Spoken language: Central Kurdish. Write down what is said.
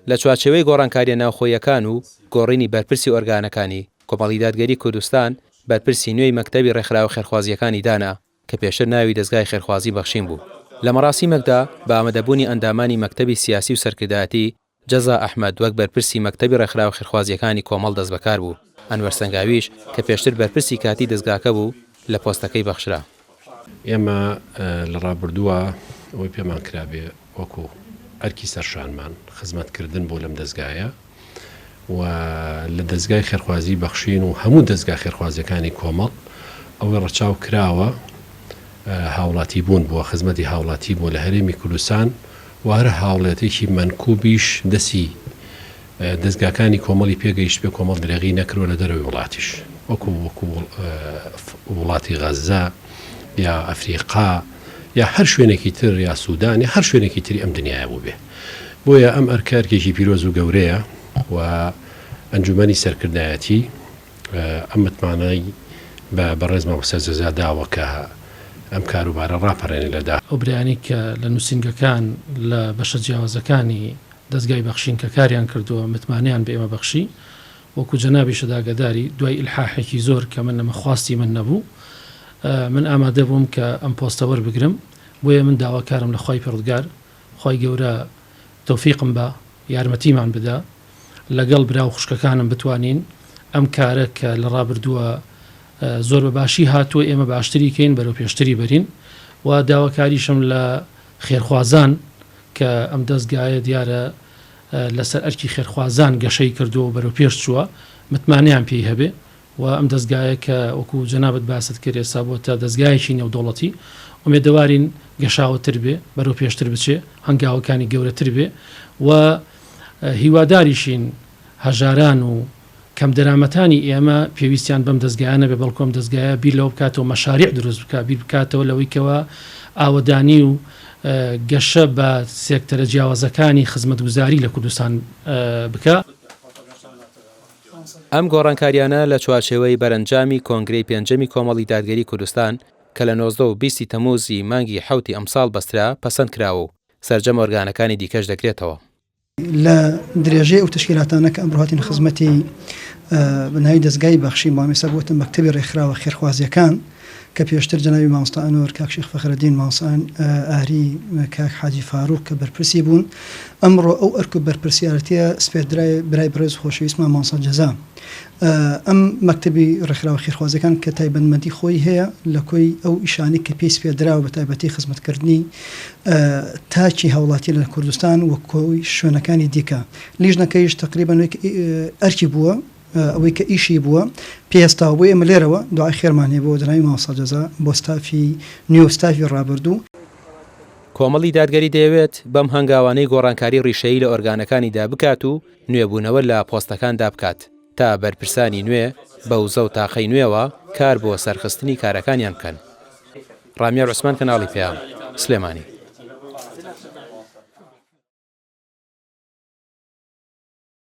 لە چوارچێوەی گۆڕانکارییە ناوخۆییەکان و گۆڕینی بەرپرسی ئۆرگانەکانی، کۆمەڵی دادگەری کوردستان بەرپرسی نوێی مەکتەبی ڕێکخراوە خێرخوازییەکانی دانا کە پێشتر ناوی دەزگای خێرخوازی بەخشین بوو. لە مەراسیمەکدا بە ئامادەبوونی ئەندامانی مەکتەبی سیاسی و سەرکردایەتی، جەزا ئەحمەد وەک بەرپرسی مەکتەبی ڕێکخراوە خێرخوازییەکانی کۆمەڵ دەستبەکار بوو، ئەنوەر سەنگاویش کە پێشتر بەرپرسی کاتی دەزگاکە بوو لە پۆستەکەی بەخشرا. ئێمە لە ڕابردووە ئەوەی پێمان کرابێ وەکو ئەرکی سەرشانمان خزمەتکردن بوو لەم دەزگایە و لە دەزگای خێرخوازی بەخشین و هەموو دەزگا خێرخوازیەکانی کۆمەڵ ئەوەی ڕەچاو کراوە هاوڵاتی بوون بووە خزمەتی هاوڵاتی بووە لە هەرێمی کوردستان و هەر هاوڵێتێکی مەنکوبیش دەسی دەزگاکانی کۆمەڵی پێگەیشتبێ کۆمەڵ درێغی نەکردوە لە دەرەوەی وڵاتیش وەکو وەکو وڵاتی غەزە یا ئەفریقا یا هەر شوێنێکی تر یا سودان یا هەر شوێنێکی تری ئەم دنیایە بووبێ بۆیە ئەم ئەرکە ئەرکێکی پیرۆز و گەورەیە و ئەنجومەنی سەرکردایەتی ئەم متمانەی بە بەڕێز مامۆستا جەزا داوە کە ئەم کاروبارە ڕاپەڕێنێ لە دا. ئەو برایانەی کە لە نووسینگەکان لە بەشە جیاوازەکانی دەزگای بەخشین کە کاریان کردووە متمانەیان بە ئێمە بەخشی وەکو جەنابیشت ئاگەداری دوای ئیلحاحێکی زۆر کە من ئەمە خواستی من نەبوو من ئامادە بووم کە ئەم پۆستە وەربگرم بۆیە من داواکارم لە خوای پەروردگار خوای گەورە تۆفیقم با یارمەتیمان بدا لەگەڵ برا و خوشکەکانم بتوانین ئەم کارە کە لە ڕابردووە زۆر بە باشی هاتووە ئێمە باشتری کەین بەرەو پێشتری بەرین و داواکاریشم لە خێرخوازان کە ئەم دەزگایە دیارە لەسەر ئەرکی خێرخوازان گەشەی کردووە و بەرەو پێش چووە متمانەیان پێی هەبێ و ئەم دەزگایە کە وەکو جەنابت باست کرد ئێستا بۆتە دەزگایەکی نێودەوڵەتی ئومێدەوارین گەشاوەتر بێ بەرەو پێشتر بچێ هەنگاوەکانی گەورەتر بێ و هیواداریشین هەژاران و کەمدەرامەتانی ئێمە پێویستیان بەم دەزگایە نەبێ بەڵکو ئەم دەزگایە بیر لەوە بکاتەوە مەشاریع دروست بکا بیر بکاتەوە لەوەی کەوا ئاوەدانی و گەشە بە سێکتەرە جیاوازەکانی خزمەتگوزاری لە کوردستان بکا. ئەم گۆڕانکاریانە لە چوارچێوەی بەرەنجامی کۆنگرەی پێنجەمی کۆمەڵی دادگەری کوردستان کە لە 19 و 20 ی تەمووزی مانگی حەوتی ئەمساڵ بەسترا پەسەند کراوە و سەرجەم ئۆرگانەکانی دیکەش دەگرێتەوە. لە درێژەی ئەو تەشکیلاتانە کە ئەمڕۆ هاتینە خزمەتی بە ناوی دەزگای بەخشین بەڵام ئێستا بووەتە مەکتەبی ڕێکخراوە خێرخوازییەکان کە پێشتر جەنابی مامۆستا ئەنوەر، کاک شێخ فەخرەدین، مامۆستا ئاری، کاک حاجی فاروق کە بەرپرسی بوون، ئەمڕۆ ئەو ئەرک و بەرپرسیارەتییە سپێردرایە برای بەڕێز و خۆشەویستمان مامۆستا جەزا. ئەم مەکتەبی ڕێکخراوە خێرخوازیەکان کە تایبەتمەندی خۆی هەیە لە کۆی ئەو ئیشانەی کە پێی سپێردراوە بە تایبەتی خزمەتکردنی تاکی هاوڵاتی لە کوردستان و کۆی شوێنەکانی دیکە لیژنەکەیش تقریبا ئەرکی بووە ئەوەی کە ئیشی بووە پێی هەستاوە بۆ ئێمە لێرەوە دوعای خێرمان هەیە بۆ جەنابی مامۆستا جەزا بۆ ستافی نوێ و ستافی ڕابردوو. کۆمەڵی دادگەری دەیەوێت بەم هەنگاوانەی گۆڕانکاری ڕیشەیی لە ئۆرگانەکانیدا بکات و نوێبوونەوە لە پۆستەکاندا بکات تا بەرپرسانی نوێ بە وزە و تاقەی نوێوە کار بۆ سەرخستنی کارەکانیان بکەن. ڕامیار عوسمان کەناڵی پەیام، سلێمانی.